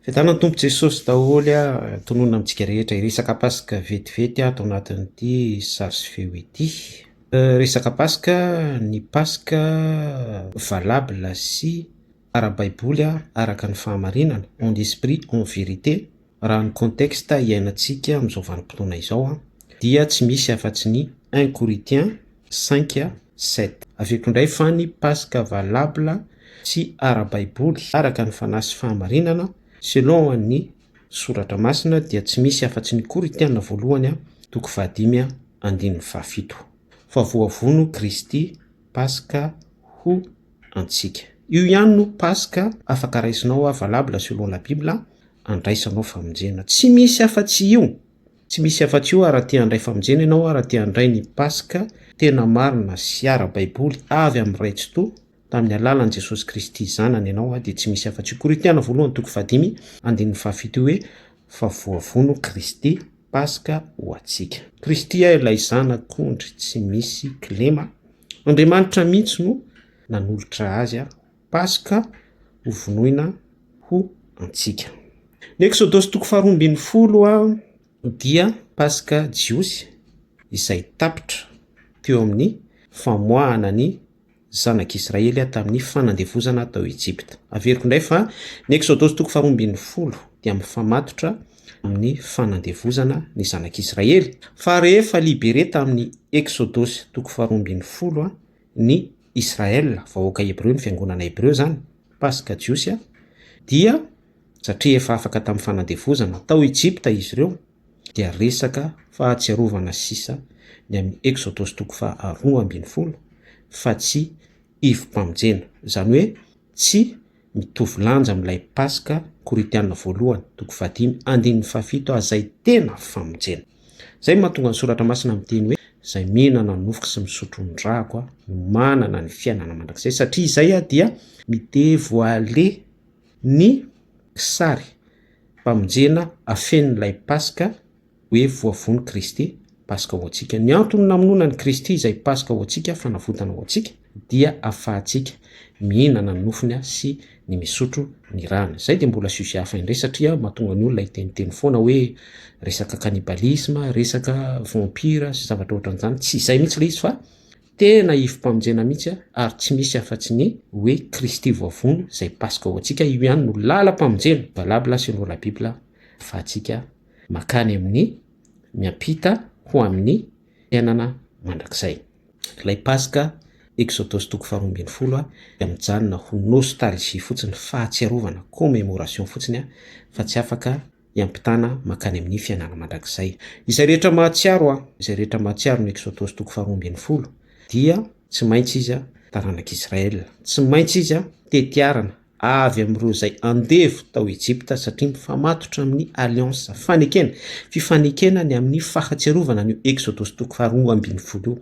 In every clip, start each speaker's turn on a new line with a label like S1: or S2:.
S1: Fiadanan'ny Tompo Jesosy daholo a, tononina amintsika rehetra. Hiresaka Paska vetivety ato anatin'ity sary sy feo ity. Resaka Paska, ny Paska valable sy ara-baiboly araka ny fahamarinana, en esprit, en vérité, raha ny contexte iainantsika amin'izao vanim-potoana izao dia tsy misy afa-tsy ny un Corinthiens cinq sept. Averiko indray fa ny Paska valable sy ara-baiboly araka ny fanahy sy fahamarinana selon ny soratra masina dia tsy misy afa-tsy ny Korintiana voalohany toko fahadimy andininy fahafito. Fa voavono Kristy Paska ho antsika. Io ihany no Paska afaka raisinao valable selon la Bible andraisanao famonjena. Tsy misy afa-tsy io. Tsy misy afa-tsy io raha te handray famonjena ianao, raha te handray ny Paska tena marina sy ara-baiboly avy amin'ny Ray Tsitoha tamin'ny alalan'i Jesosy Kristy Zanany ianao, dia tsy misy afa-tsy io. Korintiana voalohany toko fahadimy andininy fahafito io hoe fa voavono Kristy Paska ho antsika. Kristy ilay Zanak'ondry tsy misy kilema. Andriamanitra mihitsy no nanolotra azy Paska ho vonoina ho antsika. Ny Eksodosy toko faharoa ambin'ny folo dia Paska jiosy izay tapitra teo amin'ny famoahana ny Zanak'Israely tamin'ny fanandevozana tao Egypta. Averiko indray fa ny Eksodosy toko faharoa ambin'ny folo dia mifamatotra amin'ny fanandevozana ny Zanak'Israely. Fa rehefa libéré tamin'ny Eksodosy toko faharoa ambin'ny folo ny Israel, vahoaka hebreo, ny fiangonana hebreo zany, Paska jiosy, dia satria efa afaka tamin'ny fanandevozana tao Egypta izy ireo, dia resaka fahatsiarovana sisa ny amin'ny Eksodosy toko faharoa ambin'ny folo fa tsy ivom-pamonjena. Izany hoe tsy mitovy lanja amin'ilay Paska Korintiana voalohany toko fahadimy andininy fahafito izay tena famonjena. Izay no mahatonga ny soratra masina miteny hoe izay mihinana ny nofoko sy misotro ny rako no manana ny fiainana mandrakizay, satria izay dia mi-devoiler ny kisary mpamonjena afenin'ilay Paska hoe voavono Kristy, Paska ho antsika. Ny antony namonoana an'i Kristy izay Paska ho antsika, fanavotana ho antsika, dia afahantsika mihinana ny nofony sy ny misotro ny rany. Izay dia mbola sujet hafa indray satria mahatonga ny olona hiteniteny foana hoe resaka cannibalisme, resaka vampire sy zavatra ohatran'izany. Tsy izay mihitsy ilay izy fa tena ivom-pamonjena mihitsy ary tsy misy afa-tsy ny hoe Kristy voavono izay Paska ho antsika. Io ihany no lalam-pamonjena valable selon la Bible afahantsika makany amin'ny miampita ho amin'ny fiainana mandrakizay. Ilay Paska, Eksodosy toko faharoa ambin'ny folo, dia mijanona ho nostalgie fotsiny, fahatsiarovana, commémoration fotsiny, fa tsy afaka hiampitana mankany amin'ny fiainana mandrakizay. Izay rehetra mahatsiaro, izay rehetra mahatsiaro ny Eksodosy toko faharoa ambin'ny folo dia tsy maintsy izy taranak'Israel, tsy maintsy izy tetiarana avy amin'ireo izay andevo tao Egypta satria mifamatotra amin'ny alliance, fanekena, fifanekena ny amin'ny fahatsiarovana an'io Eksodosy toko faharoa ambin'ny folo io.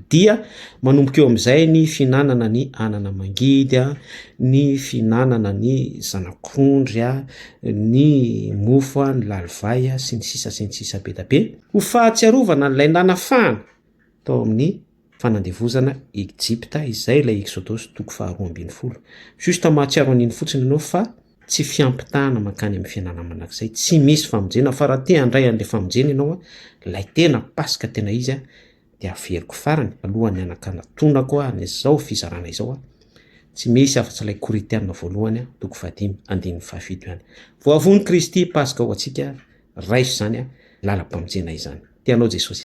S1: Dia manomboka eo amin'izay ny fihinanana ny anana mangidy, ny fihinanana ny zanak'ondry, ny mofo, ny lalivay sy ny sisa sy ny sisa be da be ho fahatsiarovana an'ilay nanafahana tao amin'ny fanandevozana Egypta, izay ilay Eksodosy toko faharoa ambin'ny folo. Juste mahatsiaro an'iny fotsiny ianao fa tsy fiampitahana mankany amin'ny fiainana mandrakizay, tsy misy famonjena fa raha te handray an'ilay famonjena ianao, ilay tena Paska tena izy dia averiko farany alohan'ny hanakanatonako an'izao fizarana izao, tsy misy afa-tsy ilay Korintiana voalohany toko fahadimy andininy fahafito ihany. Voavono Kristy Paska ho antsika, raiso izany lalam-pamonjena izany. Te hanao Jesosy.